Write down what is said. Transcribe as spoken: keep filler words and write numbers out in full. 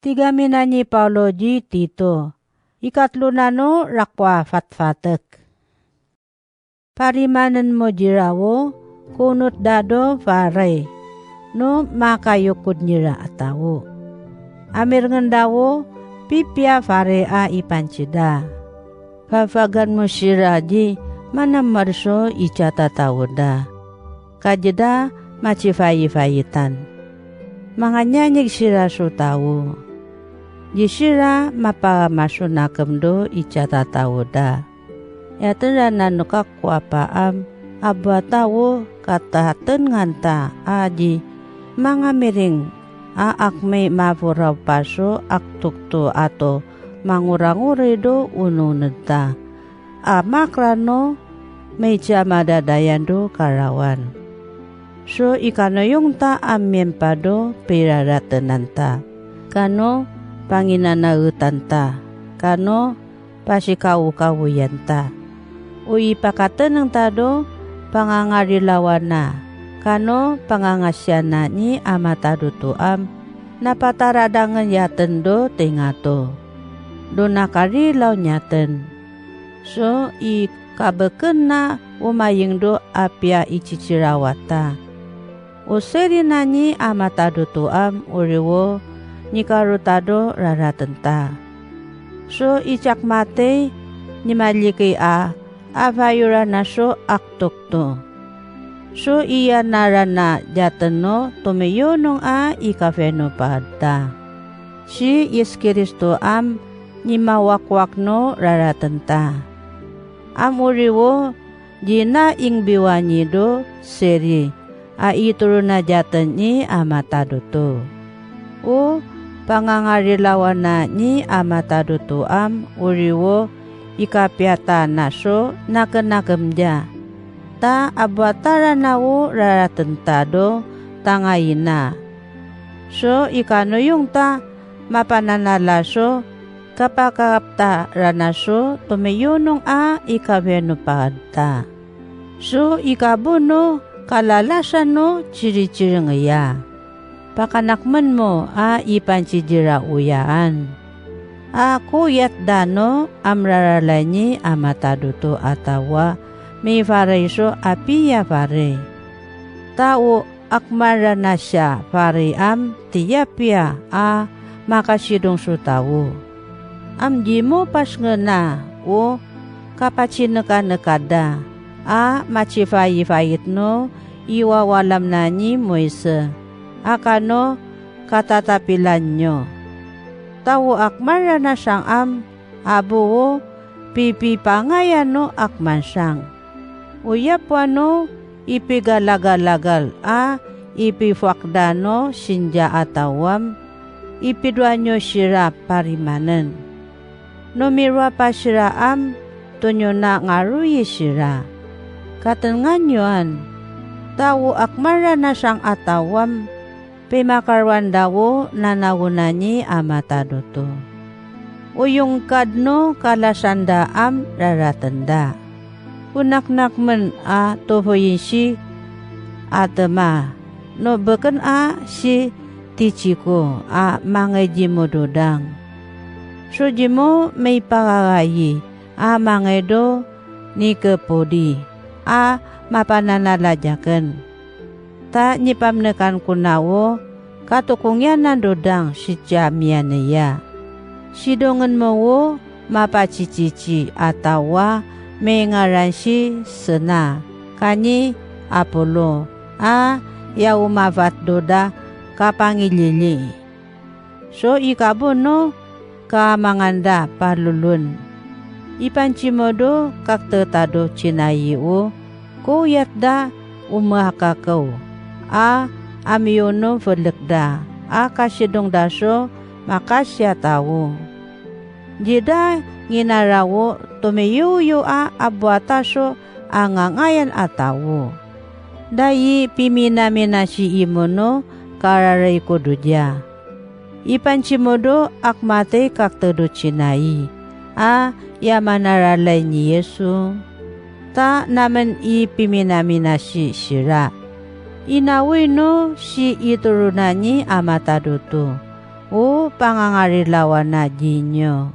Tigaminani Paolo di Tito. Ikatlo nano rakwa fatfatek. Parimanen mo jira wo, koonot da do farai, no makayokod nira a tawo. Amirengen da wo, pipiya farai a ipantida. Fagafagan mo sira di manamer so icatatawo da. Ka jida macifayifayitan. Manganyaneg sira so tawo. Di sira mapagama so nakem do icatatawo da. Yaten ra nano kakwa paam a bo a tawo katatengan ta a di mangamiring a akmai maforaopa so aktokto ato mangorangoray do onongoned ta. A makra no maitiamadadayan do karawan. So ikanoyong ta a miempa do peiraratenan ta. Kano panginanaetan ta. Kano pasikawokawiyaan ta. O ipakateneng ta do pangangarilawana. Kano pangangasiana ni amatado toam. Na pataradangen yaten do tengato. Do na karilaw niyaten. So i kabeken na o maying do apiya i cicirawata. O seri na ni amatado toam oriwo ni karota do raraten ta. So i cakmatey ni malikey a afayorana so aktokto. So i yanarana yaten no tomiyonong a i kafenopad ta. Si Yis Kristo am ni mawakwak no raraten ta. Am oriwo di na ingbiwa ni do seri a i torona yaten ni amatado to. O pangangarilawana ni amatado toam oriwo i kapiyata na so nakenakem ya. Ta abwatarana o raraten ta do tangaina. So i kanoyong ta mapananala so kapakaraptarana so tomiyonong a i kafenopad ta. So i kabono kalalasan no ciricireng ya. Pakanakmen mo a i pancidira oyaan. A koyat da no am raralay ni amatado to atawa mifarai so apiya farai. Ta o akmaranasa farai am tiyapiya a makasidong so tawo. Am di mo pasengena o kapacinikanekada a macifayifayit no i wawalam na ni moise a kano katatapilan nyo. Ta o akmaranasang am a bo o pipipangaya no akmansang. O yapowa no ipigalagalagal a ipifakda no sinja atawam ipidoanyo sira parimanen. No miroapa sira am tonyo na ngaroyi sira. Katengan nyo an. Ta o akmaranasang atawam pimakaroan da o nanaona ni amatado to. Oyongkad no kalasanda am raraten da. Konaknakmen a tofoyin si atema no beken a si Tichiko a mangedimo dodang. So dimo meipararayi a mangedo Nikopodi a mapananala jaken. Ta nipamnekan ko na o katokongianan dodang si camiane ya. Sidongen mo o mapacicici atawa mengaran si sena kani Apolo a ya o mafatdoda kapangilili. So i kabono kamangan da palolon. I pancimodo kakte tado cinai o koyat da o mehakakew a amiyono felek da a kasidong da so makasiya tawo. Di da nginara o tomiyoyo a abwata so angangayan a tawo. Da i piminaminasi i mono kararay ko dodia. I pancimodo akmatey kakte do cinai a ya manaralay ni Yesu. Ta namen i piminaminasi sira. I nawi no si i torona ni amatado to. O Pangangari Lawana Jinyo,